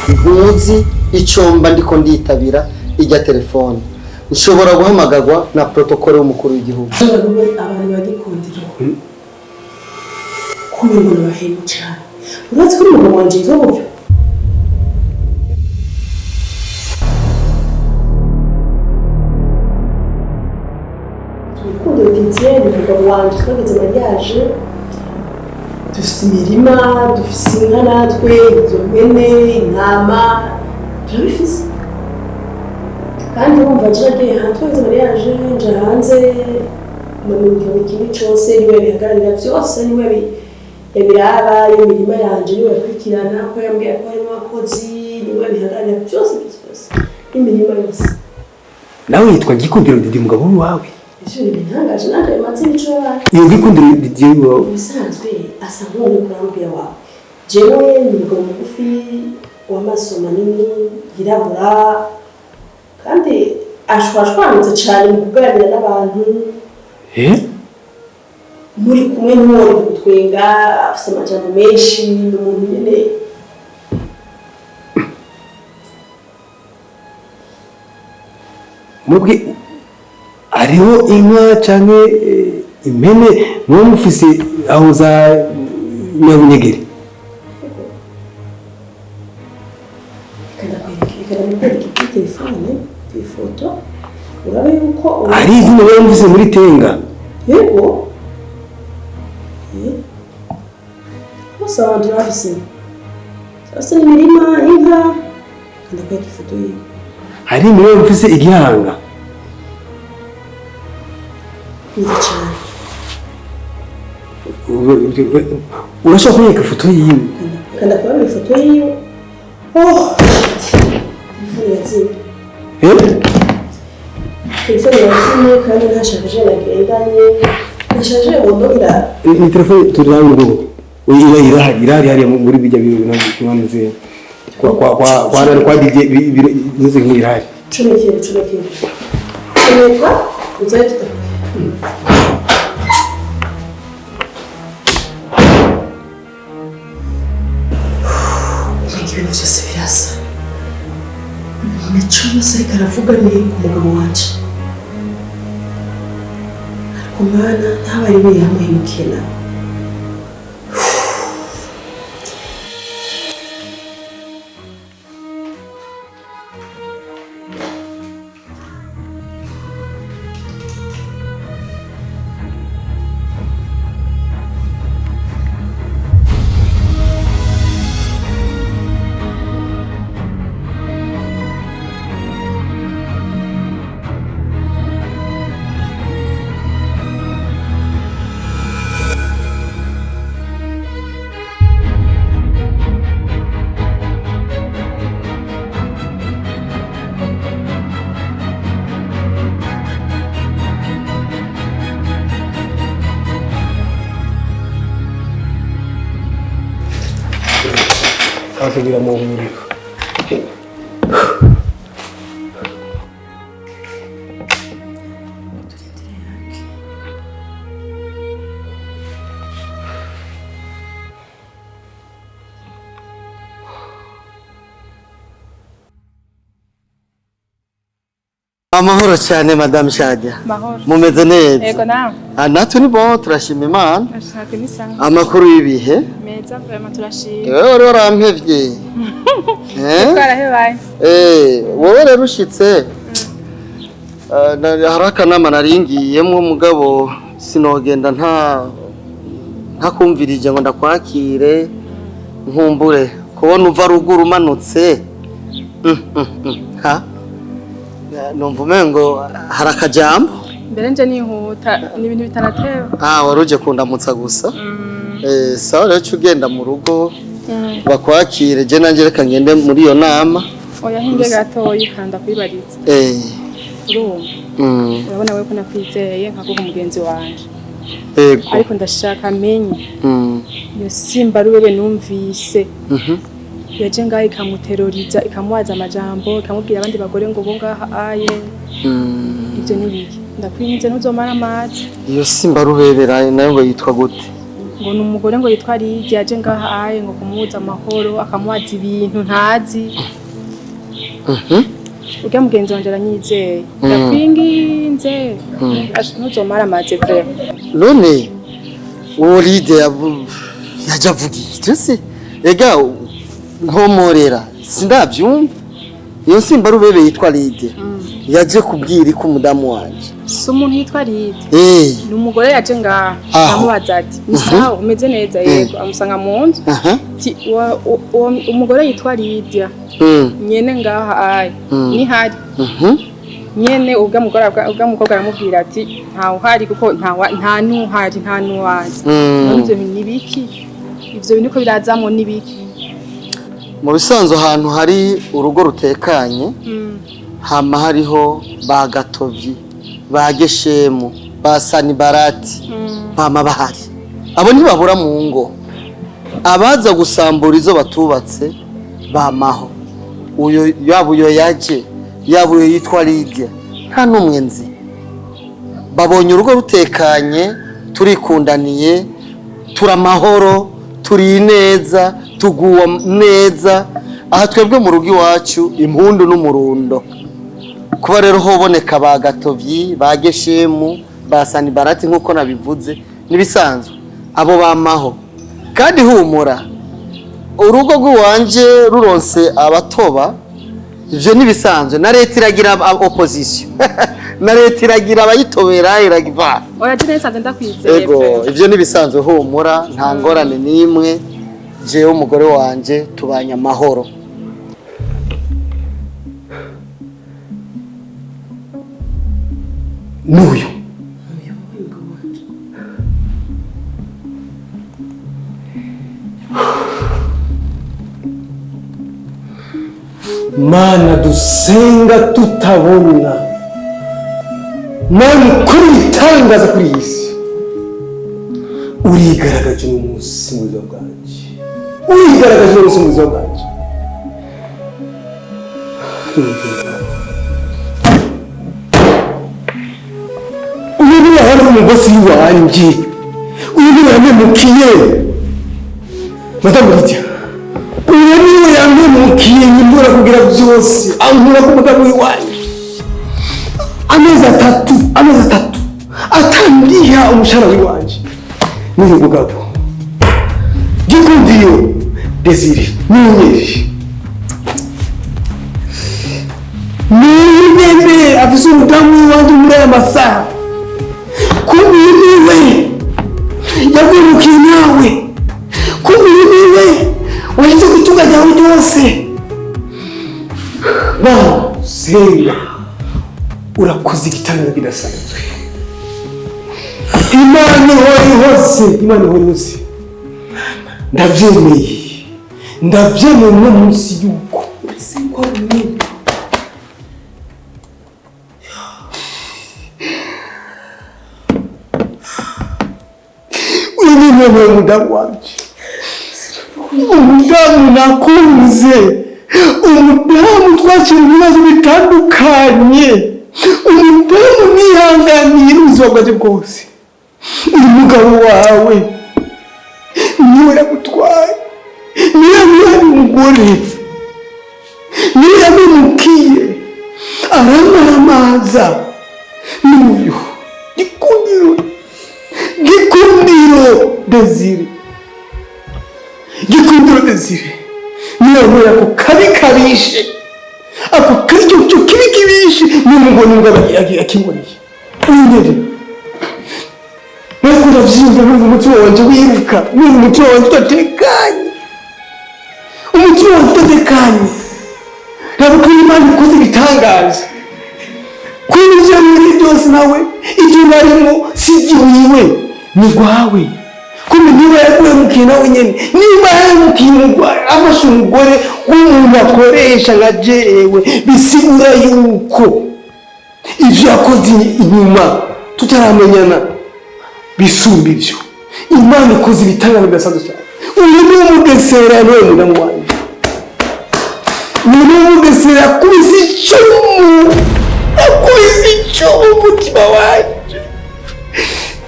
Ntuzi icyo mba ndiko nditabira ijya telefone. Nshobora guhamagarwa na protocole y'umukuru w'igihugu. Abantu bagikundira kumenya ngo bahemu cyane. Urazi ko umugabo wanje yitwa gutyo? Urukundo Didier ni umugabo wanje, twageze mariage, dufise imirima, dufise inka natwe, izo mpene, intama turabifise. Kandi urumva je nagiye hanze, twageze mariage, nja hanze mu kimwe cose niwe bihagararira vyose, niwe yabiraba iyo mirima yanje, niwe yakurikirana ko yambwiye ko harimo abakozi, niwe bihagararira byose byose byose n'imirima yose. Nawe yitwa Gikundiro Didi, umugabo wawe? Ivyo ni bintangaje nanje, ayo mazina ico yabaye. Iyo Gikundiro Didi wawe? Ubusanzwe asa nk'uwo uriko urambwira wawe. Jewe ni umugabo mugufi w'amaso manini yirabura, kandi ashwashwanutse cane mu kuganira n'abantu. Eh? Muri kumwe n'uwo gutwenga, afise amajambo menshi, ni umuntu nyene. Mubwi hariho inka canke impene muba mufise aho za Nyabunyegeri? Reka ndakwereke, reka ndamukwereke kuri telefone, ku ifoto, urabe yuko Hari izina muba mufise muri Tenga? Yego. Eh. Bose abantu bafise, bafise n'imirima, inka. Reka ndakwereke ifoto yiwe. Hari muba mufise igihanga? Mwiza cane. Urashobora kunyereka ifoto yiwe? Reka ndakwereke ifoto yiwe. Oh shit, telefone yazimye. Eh? Telefone yazimye kandi nta chargeur nagendanye, nta chargeur wondogera. Ni telefone turi ngo irahari, irahari hariya muri bijya biro bimanuze kwa kwa kwa kwa nani, kwa DJ biro nize nk'irahari. Comekera, comekera, comeka uzaye tutakora. Umenga ibintu byose birasa. Imico yose ariko aravuga ni ku mugabo wanje, ariko mwana ntaba ari we yamuhemukiye nawe. Akabira mu muriro. Amahoro cyane, Madame Shadia. Mahoro. Mumeze neza? Yego, nawe? Ah, natwe ni bon, turashima Imana. Ashaka ni sawa. Amakuru y'ibihe? Meza vraiment, turashima. Wewe wari warampevye. Eh? Twarahebaye. Eh, wowe rero ushitse. Hari akanama naringiyemwo, mugabo sinogenda ntakumvirije ngo ndakwakire, nkumbure kubona uva ruguru umanutse. Ha? Numva umengo hari akajambo. Mbere nje nihuta, ni ibintu bitanatewe. Ah, wari uje kundamutsa gusa. Eh, sawa rero, ca ugenda mu rugo bakwakire, je nanje reka ngende muri iyo nama. Oya, hinge gatoyi, kanda kwibariza. Urumva? Urabona wewe ko nakwizeye nkaguha umugenzi wanje. Ego. Ariko ndashaka menye. Iyo simba rubebe numvise. Yaje ngaho ikamuteroriza, ikamubaza amajambo, ikamubwira abandi bagore ngo bo ngaha aye. Ibyo ni biki? Ndakwinze ntuzomara amazi. Iyo simba rubebera nayo ngo yitwa gute? Ngo ni umugore ngo yitwa Lidia yaje ngaha aye ngo kumubuza amahoro, akamubaza ibintu ntazi. Urya mugenzi wanje aranyizeye, ndakwinginze. Ntuzomara amaze vraiment. None uwo Lidia yaje avuga iki se? Ega nkomorera, sindabyumva. Iyo simba rubebe yitwa Lidia yaje kubwira ko umudamu wanje Si umuntu yitwa Lidia. Ni umugore yaje ngaha. Aho. Amubaza ati: "Ni sawa, umeze neza?" "Yego." Amusanga mu nzu. Ati: "Uwo umugore yitwa Lidia nyene ngaha aye nihari?" Nyene ubwo mugore, ubwo mukobwa aramubwira ati: "Ntawe uhari, kuko nta n'uhari, nta n'uwazi." None ivyo bintu ni biki? Ivyo bintu ko birazamwo ni biki? Mu bisanzwe, ahantu hari urugo rutekanye hama hariho ba Gatovyi, ba Geshemu, ba Sanibarati, bama bahari. Abo ntibabura mu ngo. Abaza gusambura izo batubatse bamaho. Uyo yaba uyo yaje, yaba uyo yitwa Lidia, nta n'umwe nzi. Babonye urugo rutekanye, turikundaniye, turi amahoro, turi neza, tuguwa neza. Aha twebwe mu rugo iwacu impundu n'umurundo. Kuba rero hoboneka ba Gatovyi, ba Geshemu, ba Sanibarati, nk'uko nabivuze, n'ibisanzwe. Abo bamaho. Kandi humura, urugo rw'iwanje ruronse abatoba, ivyo n'ibisanzwe. Na leta iragira opposition, na leta iragira abayitobera, iragira. Oya, je nsanze ndakwizeye. Ego. Vraiment. Ivyo n'ibisanzwe, humura, nta ngorane n'imwe. Jewe umugore wanje tubanye amahoro. N'uyu Uyu mugabo wanje. Mana dusenga tutabona, Mana ukora ibitangaza kuri iyi si, urigaragaje uno munsi mu buzima bwanjye, urigaragaje uno munsi mu buzima bwanjye. Uyu niwe yari umugozi wanjye, uyu niwe yampemukiye. Madamu Lydia, uyu niwe yampemukiye. Nyimura kugira byose, ankura ku mugabo w'iwanjye amezi 3, amezi 3 atandiha umushahara w'iwanjye. N'uyu mugabo Gikundiro Desire n'inyenyeri niyo nyene afise umudamu w'iwanjye muri aya masaha. Kumbe uyu niwe yagurukiye nawe, kumbe uyu niwe washyize ku itunga ryawe ryose. Basenga, urakoze igitangaza kidasanzwe. Imana ihora ihose, Imana ihora ihose. Ndabyemeye, ndabyemeye uno munsi yuko Uretse ko ari umuntu. Uyu ni mwene w'umudamu wanje, umudamu nakunze, umudamu twakira ibibazo bitandukanye, umudamu nihanganiye n'ubuzima bwanjye bwose. Uyu mugabo wawe niwe yagutwaye, niwe yari umugore, niwe yamemukiye aramaramaza. N'uyu Gikundiro, Gikundiro Desire, Gikundiro Desire niwe wabonye ako kabi kabishe, ako kabi cyo kibi kibishe. Niyo mugore nubwo akiboneye uyu nyene, ariko ndavyumva, numva umutima wanje wiruka, numva umutima wanje udatekanye, umutima wanje udatekanye. Ntabwo ko Imana ikoze ibitangaza kuri ibyo biri byose. Nawe ibyo barimo si igiwiwe, ni rwawe. Kumbe niba yaguhemukiye nawe nyene, niba yahemukiye umugore, afashe umugore w'umuntu akoresha nka jewe, bisigura yuko ivyo yakoze inyuma tutaramenyana bisumba ivyo. Imana ikoze ibitangaza bidasanzwe cyane. Uyu ni umugesera, niwe mudamu wanjye, uyu ni umugesera. Yakubise icumu, yakubise icumu umutima wanjye.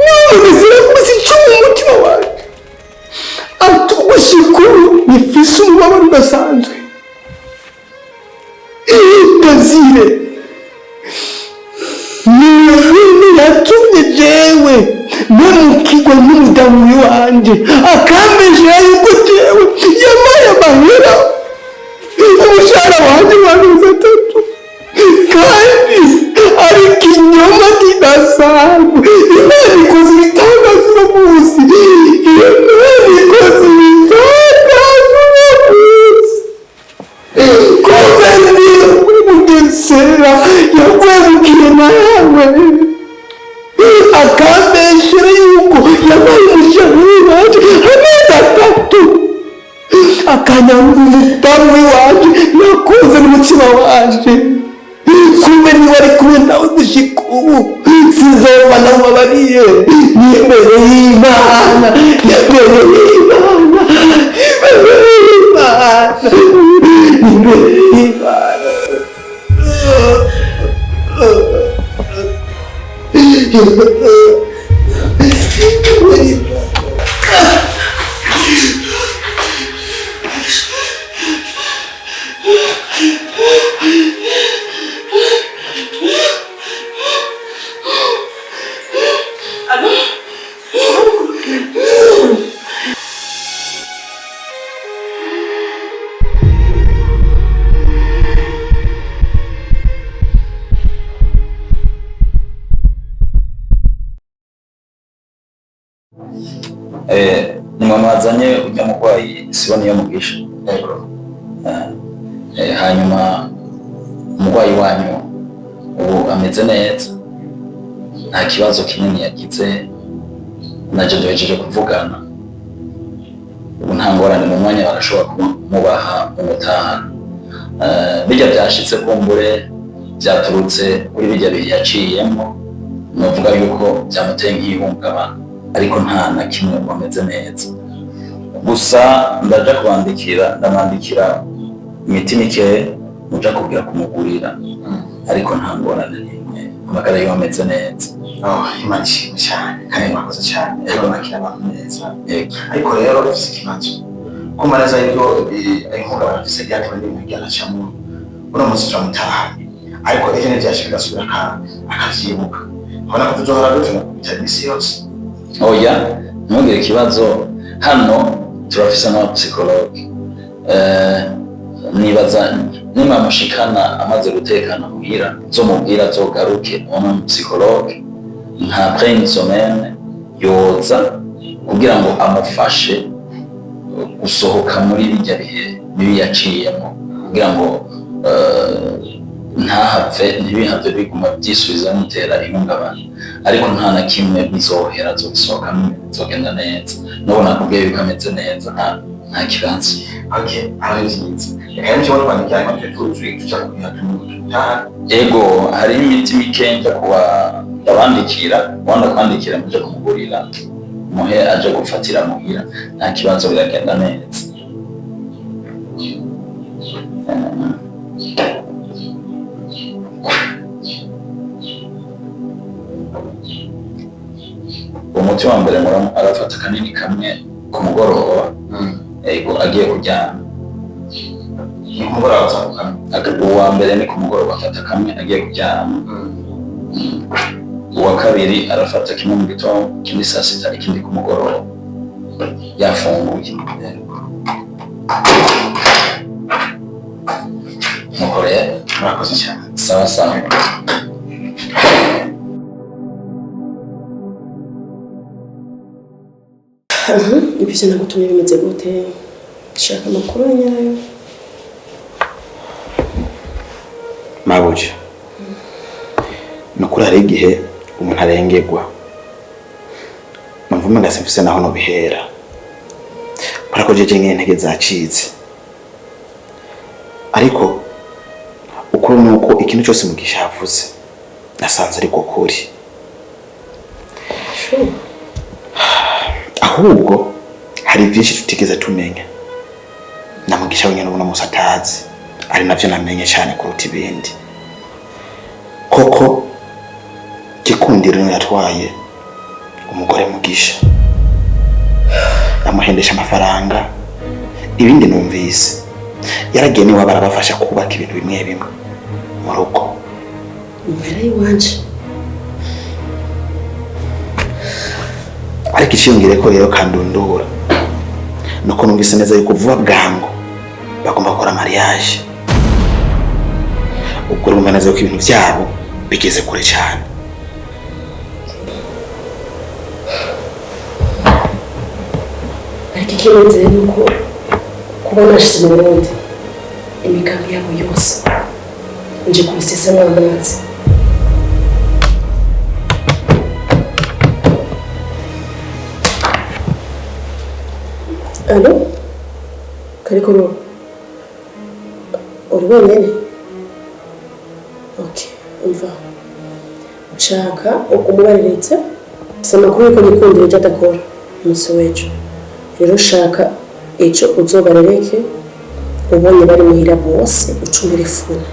Ni umugesera, yakubise icumu umutima wanjye. Gushika ubu nifise umubabaro udasanzwe. Desire ni yatumye jewe nemukirwa n'umudamu wanje, akambeshera yuko jewe yamaye amahera, umushahara wanje w'amezi 3, kandi ari ikinyoma kidasanzwe. Imana ikoze ibitangaza uno munsi, Imana ikoze ibitangaza uno munsi. Kumbe ndi muri Bugesera yagwemukiye nawe, akambeshera yuko yabaye umushahara wanje amezi 3, akanyanga umudamu wanje nakunze n'umutima wanje. Kumbe niba ari kumwe nawe gushika ubu, sinzoba namubabariye. N'imbere y'Imana, n'imbere y'Imana, imbere y'Imana, imbere y'Imana. Ni mama wazanye ujya murwayi sibo niyo mugisha. Hanyuma umurwayi wanyu ubu ameze neza, nta kibazo kinini yagize, naje duhejeje kuvugana, ubu nta ngorane, mu mwanya barashobora kumubaha umutahana. Bijya byashitse kumbure byaturutse kuri bijya bihe yaciyemo, novuga yuko byamuteye nk'ihungabana, ariko nta na kimwe ameze neza. Gusa ndaja kubandikira, ndamwandikira imiti mike muja kugira kumugurira, ariko nta ngorane n'imwe, amagara yiwe ameze neza. Oh, Imana ishimwe cyane kandi mwakoze cyane, Yego. mwakira abantu neza. Yego. Ariko rero ufise ikibazo, kumva neza yuko ihungabana mfise ryatewe n'ibintu byanacamo. Uno munsi turamutahanye, ariko ejo ntivyashika agasubira akavyibuka, nkabona ko tuzohora dutuma ku bitaro imisi yose. Oya, ntugire ikibazo, hano turafise n'abapsikologe. Nibaza nimwamushikana amaze gutekana muhira, nzomubwira azogaruke ubona umupsikologe nka après une semaine yoza kugira ngo amufashe gusohoka muri bijya bihe bibi yaciyemo, kugira ngo ntahave ntibihave biguma byisubiza bimutera ihungabana, ariko nta na kimwe bizohera, azobisohokamo bizogenda neza. N'ubu nakubwiye yuko ameze neza, nta kibazo. Okay, ari vyiza. Reka rero nshobora kwandikira, hanyuma tuje tuzuye tuja kubiha tumutahane. Ego, hariho imiti mike nja kuba ndabandikira, uwanda kwandikira muje kumugurira, muhe aje gufatira muhira, nta kibazo, biragenda neza. Umuti wa mbere arafata kanini kamwe ku mugoroba, ego, agiye kuryama. Ni ku mugoroba gusa kukamwe? Uwa mbere ni ku mugoroba, afata kamwe agiye kuryama. Uwa kabiri arafata kimwe mu gitondo, ikindi saa sita, ikindi ku mugoroba yafunguye. Nuko rero Murakoze cyane. Sawa sawa. Ibyo nagutumye bimeze gute? Shaka amakuru nyayo. Mabuja, ni ukuri hari igihe umuntu arengerwa, numva umenga simfise naho nobihera, kubera ko jeje nyene intege zacitse. Ariko ukuri ni uko ikintu cyose Mugisha yavuze nasanze ariko kuri. Ahubwo hari byinshi tutigeze tumenya, na Mugisha wenyine uno munsi atazi, ari navyo namenye cyane kuruta ibindi. Koko Gikundiro niwe yatwaye umugore Mugisha, amuhendesha amafaranga, Ibindi numvise yaragiye niwe barabafasha kubaka ibintu bimwe bimwe mu rugo. Muhera iwanje. Ariko iciyongere ko rero kandundura nuko numvise neza yuko vuba bwangu bagomba gukora mariage. Ubwo urumva neza yuko ibintu byabo bigeze kure cyane. Ariko ikirenze nuko kuba nashize mu Burundi imigambi yabo yose nje kubisesamo amazi. Alo? Karikoro, uri wenyine? Okay, umva. Nshaka umubaririze si amakuru yuko Gikundiro ibyo adakora umunsi w'ejo. Rero shaka icyo uzobarereke ubonye bari muhira bose ucumire fone.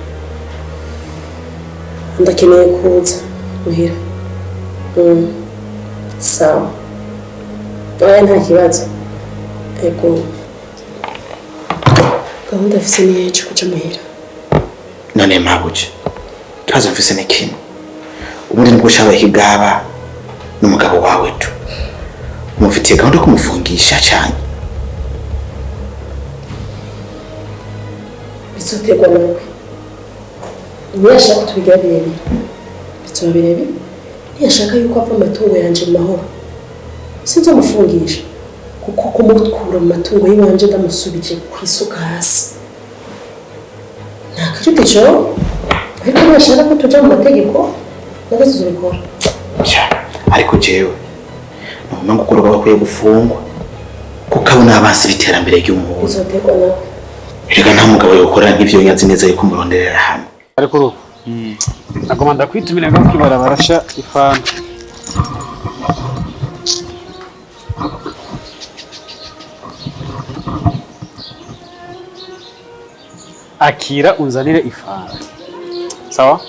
Ndakeneye kuza muhira. Sawa. Oya nta kibazo. Ego. Gahunda afise ni yejo kuja muhira. None mabuje. Ikibazo mfise ni kimwe. Ubundi nibwo cabaye ikigaba n'umugabo wawe tu. Umufitiye gahunda yo kumufungisha cyane. Bizoterwa nawe. Ntiyashaka tubigira birebire. Bizoba birebire. Ntiyashaka yuko ava amatungo yanje mu mahoro. Sinzomufungisha. Kuko kumukura mu matungo y'iwanje ndamusubije kwisuka hasi. Nta kiruta ico, ariko ntiyashaka ko tuja mu mategeko, nabwo tuzobikora. Ariko jewe numva ngo ukora bakwiye gufungwa kuko abo n'abansi b'iterambere ry'umuntu. Bizoterwa nawe. Erega nta mugabo yokora nk'ivyo nyazi neza yuko muronderera hamwe. Ariko urugo nagomba ndakwitumira ngo kwibarabara sha ifanta. Akira unzanire ifanta. Sawa?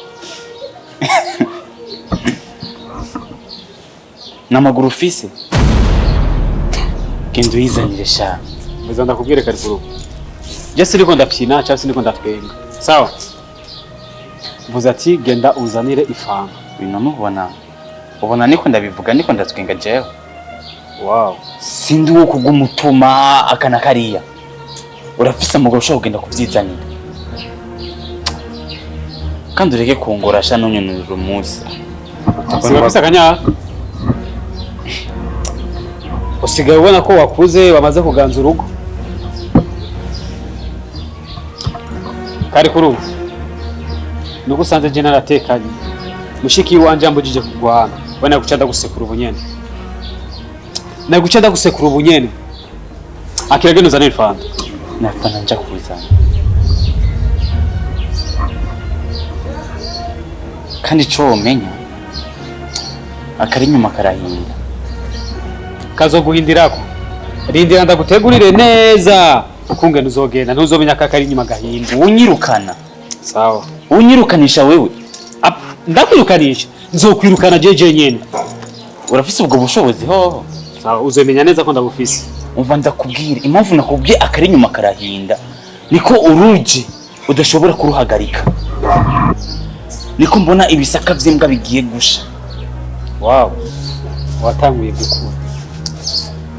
N'amaguru ufise? Genda uyizanire sha. Mbiza ndakubwire kari kurugo. Je siniko ndafyina cyangwa siniko ndatwenga. Sawa? Mvuze ati genda unzanire ifanta. Bino ubona. Ubona niko ndabivuga niko ndatwenga jewe. Wow. Sindi wo kugumutuma akana kariya. Urafise amaguru ushobora kugenda kuvyizanira. Kandi ureke kungora sha ntunyonurira umunsi. Urafise akanya? Usigaye ubona ko wakuze wamaze kuganza urugo. Kari kuri ubu. Nuko usanze je naratekanye. Mushiki wanje ambujije kugwana. Bana guca ndagusekura ubunyene. Naguca ndagusekura ubunyene. Akira genda uzanire ifanta. Nafana nja kuzana. Kandi ico womenya akari inyuma karahinda. Kazoguhindirako. Rindira ndagutegurire neza. Ukungene uzogenda ntuzomenya ko akari inyuma gahinda. Unyirukana. Sawa. Unyirukanisha wewe. Ndakwirukanisha. Nzokwirukana jeje nyene. Urafise ubwo bushobozi hoho. Sawa, uzomenya neza ko ndabufise. Umva ndakubwira impamvu nakubwiye akari inyuma karahinda. Niko uruji udashobora kuruhagarika. Niko mbona ibisaka vy'imbwa bigiye gusha. Wow. Watanguye gukura.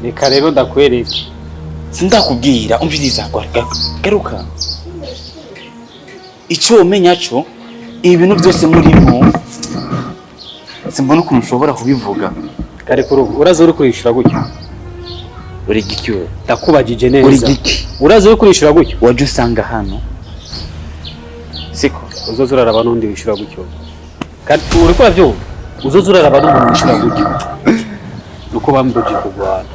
Reka rero ndakwereke. Sindakubwira umviriza garuka. Ico womenya cyo ibintu byose murimo simbona ukuntu ushobora kubivuga. Kare kuri ubu uraza uri kurishura gutyo. Uri giki we? Ndakubajije neza. Uri giki? Uraza uri kurishura gutyo. Waje usanga hano. Siko uzoza uraraba n'undi wishura gutyo. Kandi uriko uravyumva? Uzoza uraraba n'umuntu wishura gutyo. Nuko bambujije kugwana.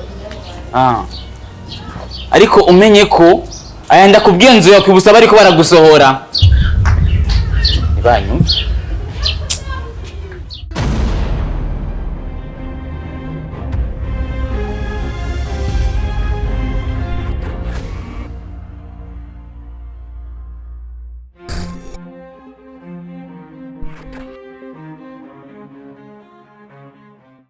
Ariko umenye ko aya ndakubwiye nzu yakwibusaba ariko baragusohora. Nibanyumva.